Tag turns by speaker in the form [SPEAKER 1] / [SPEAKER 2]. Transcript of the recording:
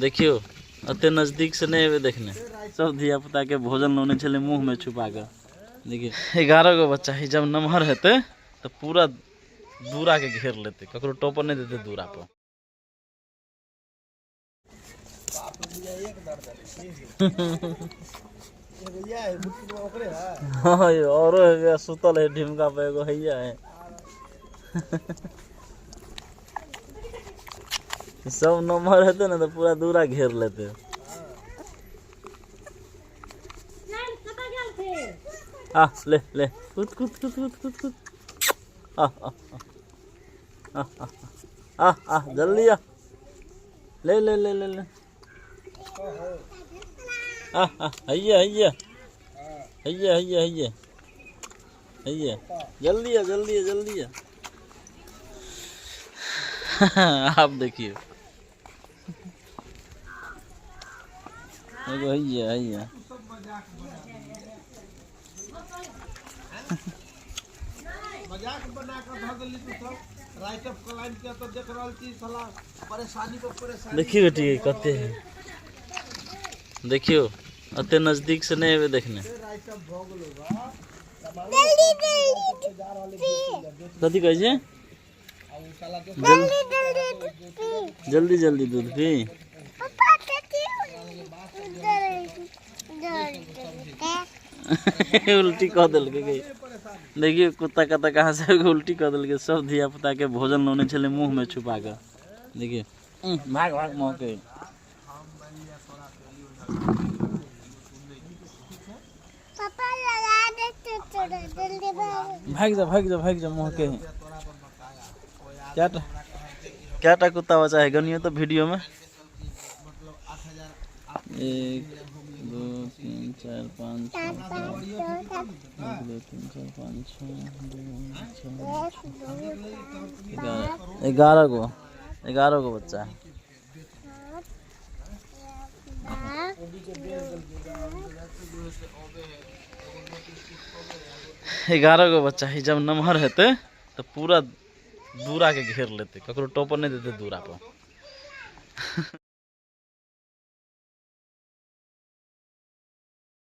[SPEAKER 1] देखियो एते नजदीक से नहीं एबे देखने। सब धिया पुता के भोजन लौने छले मुंह में छुपा के। देखियो 11 गो बच्चा है, जब नमहर हेतै तऽ पूरा दूरा के घेर लेतै, ककरो टोपर नहीं देतै दूरा पर। हाँ यो, औरो है सुतल है ढिमका पे एगो हैया है। सब नमहर हेतै ने तऽ पूरा दूरा घेर लेतै। आ ले ले कूद कूद कूद कूद कूद कूद। आ आ आ आ आ जल्दी आ, ले ले ले ले ले। आ आ हैया हैया हैया हैया हैया हैया, जल्दी आ जल्दी आ जल्दी आ। आप देखिए एगो हैया हैया।
[SPEAKER 2] मजाक बना के धऽ देली तू सब। राइट ऑफ क्लाइंट के तो देख रहल छी साला परेशानी पर परेशानी।
[SPEAKER 1] देखियो बेटी कते है, देखियो एते नजदीक से नहीं एबे देखने।
[SPEAKER 2] राइट ऑफ भऽ गेलो बा।
[SPEAKER 1] कथी कहै छै? जल्दी जल्दी दूध पी। उल्टी कह देलकै। देखियो कुत्ता कत्ता कहाँ से उल्टी कह देलकै। सब धिया पुता के भोजन लौने छलै मुंह में छुपा के। देखियो भाग भाग मुँह के।
[SPEAKER 3] पापा लगा दे थोड़ा जल्दी भाग।
[SPEAKER 1] भाग जा भाग जा भाग जा मुँह के। क्या टा कुत्ता बचा है गनियो तो वीडियो में। 1 2 3 4 5 6 7 1 2 3 4 5 6 2 6 11 गो, 11 गो बच्चा है। 11 गो बच्चा है, जब नमहर हेतै तऽ पूरा दूरा के घेर लेतै, ककरो टोपर नहीं देतै दूरा पर।